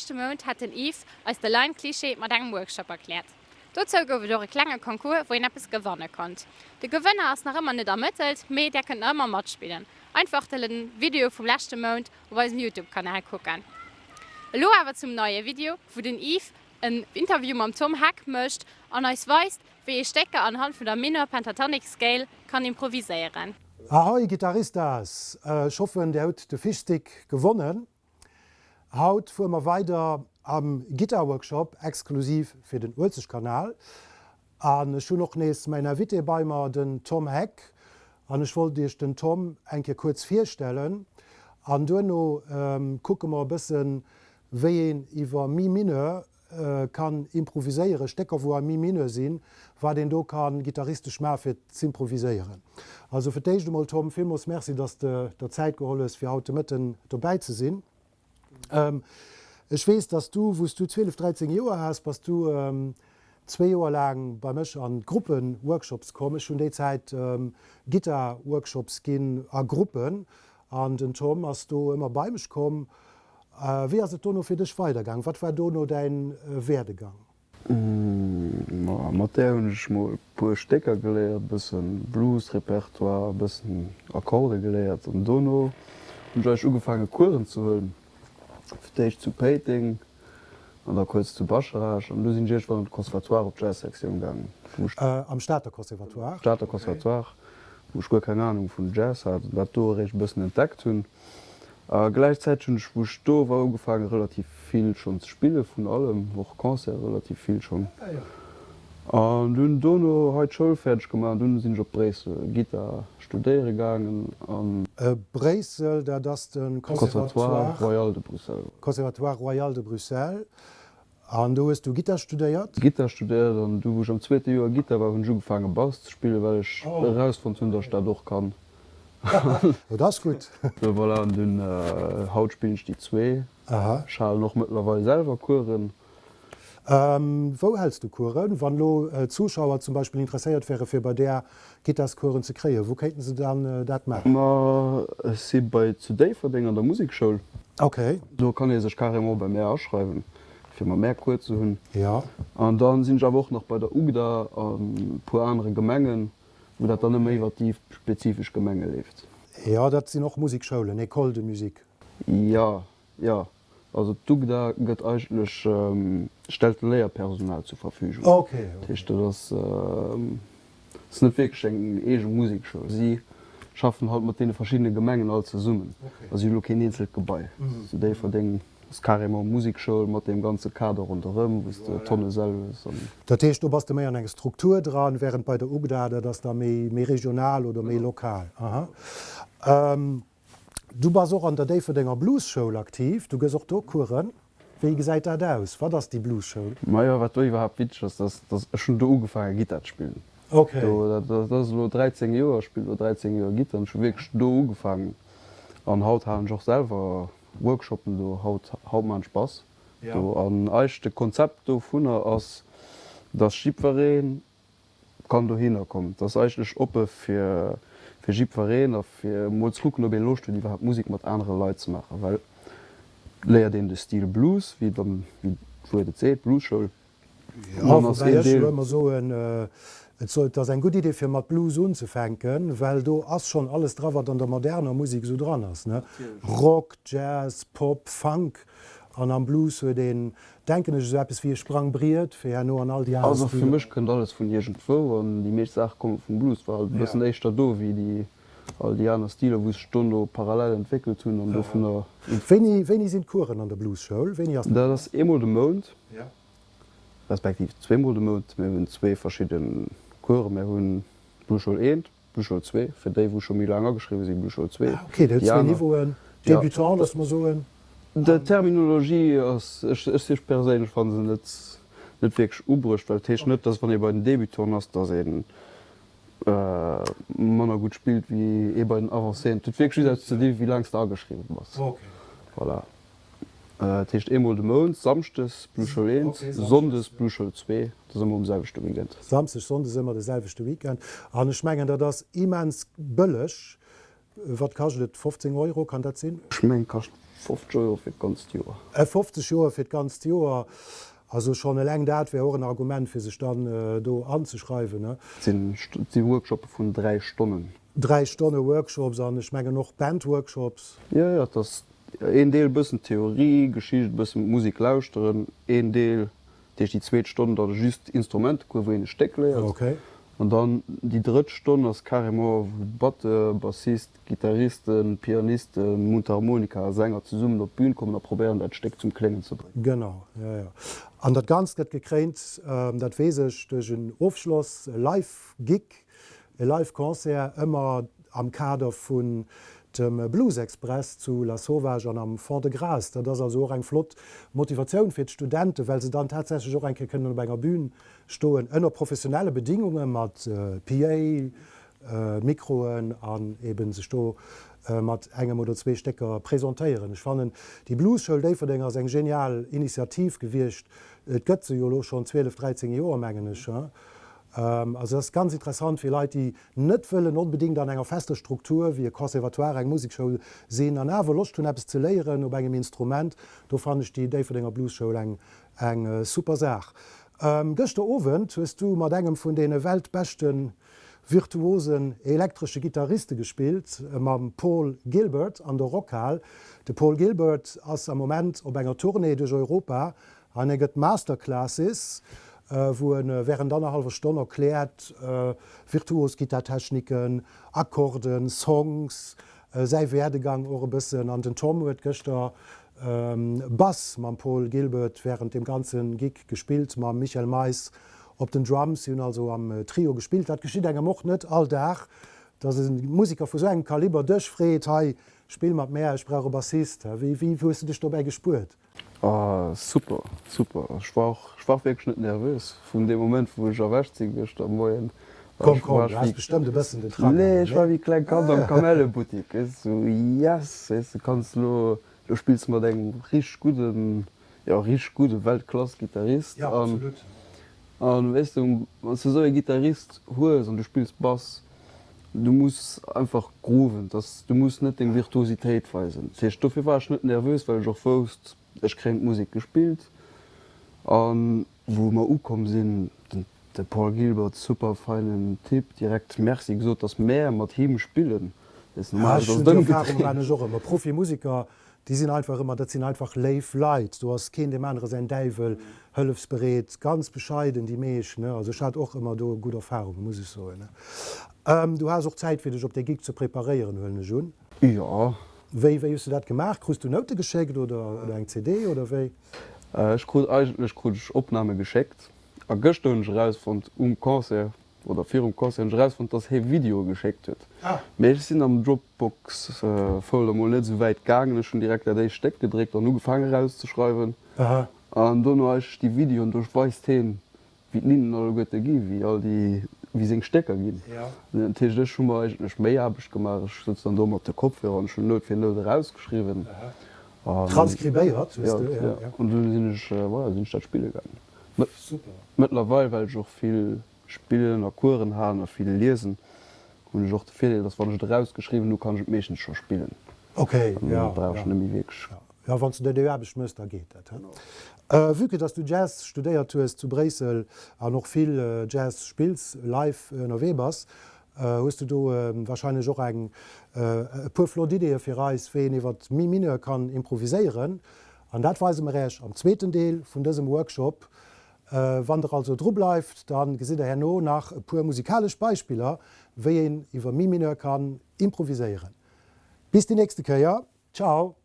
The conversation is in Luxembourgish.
Leschte Mount hat den Yves eis de Line Cliché mat engem Workshop erkläert. Dozou gouf et och e klenge Concours, wou een eppes gewanne konnt. De Gewënner ass nach ëmmer net ermëttelt, mee där kënnt nach ëmmer matspillen. Einfach de Video vum leschte Mount op eisem Youtube Kanal kucken. Elo awer zum neie Video, wou den Yves en Interview mam Tom Heck mécht an eis weist, wéi ee Stécker anhand vun der Minor Pentatonic Scale kann improviséieren. Ahoi Guitaristas! Ech hoffen där hutt de Fishstick gewonnen. Haut fuere mer weider am Guitar Workshop, exklusiv fir den Uelzechtkanal. An ech hunn och nees mäin Invité bei mer, den Tom Heck. An ech wollt iech den Tom eng Kéier kuerz virstellen an duerno kucke mer e bëssen, wéi een iwwer Mi Mineur kann improviséieren, Stécker wou a Mi Mineur sinn, wat een do ka gittaristesch maache fir z'improviséieren. Also fir d'éischt emol Tom, villmools Merci, dass de der Zäit geholl hues fir haut de Mëtten dobäi ze sinn. Ech weess, dass du, wou s du 12, 13 Joer has, bass du zwee Joer laang bei mech an d'Gruppen-Workshops komm. Ech hunn déi Zäit Gittar-Workshops ginn a Gruppen an den Tom ass do ëmmer bei mech komm. Wéi ass et dono fir dech weidergaang? Wat war dono däin Werdegang? Mat där hunn ech mol e puer Stécker geléiert, e bëssen Blues-Repertoire, e bëssen Akkorde geléiert an dono hunn ech eigentlech ugefaange Coursen ze huelen, fir d'éischt zu Péiteng an da kuerz zu Bascharage an du sinn ech iergendwann an de Conservatoire op d'Jazz-Sektioun gaangen, wou ech. Am Stater Conservatoire? Stater Conservatoire, wou ech guer keng Anung vun Jazz hat an dat do eréischt e bëssen entdeckt hunn. A gläichzäiteg hunn ech, wou ech do war, ugefaange relativ vill schonn ze spille vun allem, och Concerte relativ vill schonn. An dunn dono hei d'Schoul fäerdeg gemaach an dunn sinn ech op Bréissel Gittar studéiere gaangen an. Bréissel, dat ass de Conservatoire Royal de Bruxelles. Conservatoire Royal de Bruxelles. An do hues du Gittar studéiert? Gittar studéiert an du wou ech am zweete Joer Gittar war hunn ech ugefaange Bass ze spillen, well ech erausfonnt hunn, datt ech dat och kann. Oh dat ass gutt. Sou voilà, an dunn haut spillen ech déi zwee. Ech halen och mëttlerweil selwer Coursen. Wou häls du Coursen? Wann elo Zuschauer zum Beispill interesséiert wäre fir bei där Gittarscoursen ze kréien, wou kéinten se dann dat maachen? Ma ech si bei zu Déifferdeng an der Musekschoul. Ok. Do kann ee sech carrément bei mär aschreiwen, fir mat mär Cours ze hunn. Jo. An dann sinn ech awer och nach bei der UGDA an e puer anere Gemengen, wou dat dann ëmmer iwwert déi spezifesch Gemenge leeft. Jo, dat sinn och Musekschoulen, Écoles de musique. Jo, jo. Also d'UGDA gëtt eigentlech, stellt Léierpersonal zur Verfügung. Dat heescht, dat ass, ass net wierklech eng eege Musekschoul. Si schaffen halt mat deene verschiddene Gemengen all zesummen a si hu lo keen eenzelt Gebai. Zu Déifferdeng ass carrément Musekschoul mat deem ganze Kader ronderëm, wou s de Tonne Säll hues an. Dat heescht, do bass de méi an eng Struktur dran, wärend bei der UGDA, dat ass da méi, méi regional oder méi lokal. Aha. Du bass och an der Déifferdenger Bluesschoul aktiv, du gëss och do Coursen. Wéi gesäit dat aus? Wat ass déi Bluesschoul? Majo, wat do iwwerhaapt wichteg ass, dass, dass ech hunn do ugefaange Gittar ze spillen. Ok. Do, dat ass elo 13 Joer, ech spillen elo 13 Joer Gittar an ech hu wierklech do ugefaangen. An haut halen ech och selwer Workshoppen do, haut, haut maan ech Bass do. An eigentlech de Konzept dovunner ass, dass jiddweree kann dohinner kommen. Et ass eigentlech oppe fir fir jiddwereen a fir emol ze kucken, ob ee Loscht huet iwwerhaapt Musek mat anere Leit ze maachen, well et léiert een de Stil Blues, wéi dann wéi d'Wuert et seet, Bluesschoul. Jo, woubäi ech elo ëmmer soen, et soll, et ass eng gutt Idee fir mat Blues unzefänken, well do ass schonn alles dra wat an der moderner Musek esou dran ass, ne, Rock, Jazz, Pop, Funk. An am Blues huet een, denken ech, esou eppes wéi e Sprangbriet fir herno an all déi aner Also fir Stiler. mech kënnt alles vun iergendwou an déi meescht Saache komme vum Blues, war halt e bëssen éischter do wéi déi all déi aner Stiler wou sech dono parallel entwéckelt hunn an dovunner Wéini, wéini sinn d'Coursen an der Bluesschoul? Wéini ass dat? Dat ass eemol de Mount, respektiv zweemol de Mount. Mir hunn zwee verschidde Coursen. Mir hunn Bluesschoul eent, Blueschoul 2, fir déi wou scho méi laang ageschriwwe sinn, Blueschoul 2. Ah ok, dat huet zwéi Niveauen, Débutant, loosse mer soen. D'Terminologie ass, ech ech perséinlech fanne se net net wierklech ubruecht, well et heescht net, dass wann ee bei den Débutanten ass, dass ee manner gutt spillt wéi ee bei den Avancéen. Et huet wierklech just eppes ze di wéi laang s de ageschriwwe bass. Voilà. Dat heescht eemol de Mount, Samschdes Blueschoul 1, Sonndes Blueschoul 2, dat ass ëmmer um selwechte Weekend. Samschdeg, Sonndes ëmmer de selwechte Weekend. An ech mengen dat ass immens bëlleg. Wat kascht et? 15 Euro, kann dat sinn? Ech mengen et kascht. 50 Euro fir d'ganzt Joer. 50 Joer fir d'ganzt Joer, also schonn eleng dat wär och en Argument fir sech dann do anzeschreiwen, ne? Et si Workshoppe vun 3 Stonnen. 3 Stonne Workshops an ech mengen och Bandworkshops. Jo, jo, et ass een Deel bëssen Theorie, Geschicht, e bëssen Musek lauschteren, een Deel, dat heescht déi zweet Stonn da just Instrumentecours, wou een e Stéck léiert. An dann déi drëtt Stonn ass carrément wou Batteur, Bassist, Gittaristen, Pianisten, Mundharmonika a Sänger zesummen op d'Bün kommen a probéieren dat Stéck zum Kléngen ze bréngen. Genau, jo, jo. An dat Ganzt gëtt gekréint, dat weess ech, duerch en Ofschloss, e Live-Gig, E Live Concert, ëmmer am Kader vun dem Blues Express zu Lasauvage an am Fond de Gras. Dat ass also och eng flott Motivatioun fir d'Studenten, well se dann tatsächlech och eng Kéier kënnen op enger Bühn stoen, ënner professionelle Bedingunge mat PA, Mikroen an eben sech do mat engem oder zwee Stécker presentéieren. Ech fannen, déi Blues-Schoul Déifferdeng ass eng genial Initiativ gewiescht. Et gëtt se jo elo schonn 12, 13 Joer, mengen ech. Also dat ass ganz interessant fir Leit, déi net wëllen onbedéngt an enger fester Struktur wéi e Conservatoire, eng Musekschoul sinn an awer Loscht hunn eppes ze léieren op engem Instrument. Do fannen ech déi Déifferdenger Bluesschoul eng eng super Saach. Gëschter Owend hues du mat engem vun deene weltbeschte virtuosen elektresche Gittariste gespillt, mam Paul Gilbert an der Rockhal. De Paul Gilbert ass am Moment op enger Tournée duerch Europa An e gëtt Masterclasses, wou e während annerhallwer Stonn erkläert virtuos Gittartechniken, Akkorden, Songs, säi Werdegang och e bëssen. An den Tom huet gëschter Bass mam Paul Gilbert während deem ganze Gig gespillt, mam Michel Mais op den Drums. Si hunn also am Trio gespillt. Dat geschitt engem och net all Dag, dass e Musiker vu sou engem Kaliber dech freet, hei spill mat mär, ech brauch e Bassist. Wéi hues du dech dobäi gespuert? Ah super super, ech war och ech war och wierklech net nervös vun deem Moment wou ech erwächt sinn gëschter Moien. Komm komm, du has bestëmmt e bëssen den Trac Nee, ech war wéi e klengt Kand am Kamellebuttik, weess du, sou yes, weess du, kanns elo elo spills de mat engem richteg gudden, jo richteg gudde Weltklass Gittarist Ja, an absolut. an weess du, wann s du esou ee Gittarist hues an du spills Bass, Du muss einfach grooven, dass du muss net deng Virtuositéit weisen. Dat heescht, dofir war ech net nervös, well ech och wousst, ech kréien d'Musek gespillt. A wou mer ukomm sinn, den de Paul Gilbert, super feinen Typ, direkt Merci gesot, dass mär mat him spillen. Weess, normalerweis ass et ëmgedréint. Déi Erfahrung maan ech och ëmmer. Profimusiker Déi sinn einfach ëmmer, dat sinn einfach léif Leit, do ass keen deem anere säin Däiwel, hëllefsbereet, ganz bescheiden déi meescht, ne. Also ech hat och ëmmer do gutt Erfahrungen, muss ech soen, ne. Du has och Zäit fir dech op dee Gig ze preparéieren, huelen ech un? Jo. Wéi, wéi hues du dat gemaach? Krus du Noute geschéckt oder, oder eng CD oder wéi? Ech krut, eigentlech krut ech Opname geschéckt a gëschter hunn ech erausfonnt um Concert, oder virum Concert hunn ech erausfonnt, dass hie Videoe geschéckt huet. Mee ech sinn am Dropbox Folder mol net esou wäit gaangen. Ech hunn direkt dat éischt Stéck gedréckt an ugefaangen erauszeschreiwen. An dono heisch ech déi Videoen, do weist hien, wéi d'Linnen alleguerte gi, wéi all déi, wéi seng Stécker ginn. Dat heescht, ech hu mer eigentlech méi Aarbecht gemaach. Ech souz dann do mat de Kopfhörer an ech hunn Nout fir Nout erausgeschriwwen. Transkribéiert hues du, jo. An dunn sinn ech, voilà, sinn ech dat spille gaangen. Mëttlerweil, well ech och vill spillen a Coursen halen a vill liesen, hunn ech och de Virdeel, dass wann ech et erausgeschriwwen hu, kann ech et meeschtens scho spillen. Ok, jo. Brauch ech net méi wierklech. Jo, wann s du der déi Aarbecht méchs, da geet dat. Vue que dass du Jazz studéiert hues zu Bréissel an och vill Jazz spills, live ënnerwee bass, hues du do wahrscheinlech och eng e puer flott Ideeë fir eis, wéi een iwwer Mi Mineur kann improviséieren. An dat weise mer Äech am zweeten Deel vun dësem Workshop. Wann der also dru bleift, da gesitt der herno nach e puer musikalesch Beispiller, wéi een iwwer Mi Mineur kann improviséieren. Bis déi nächste Kéier, ciao!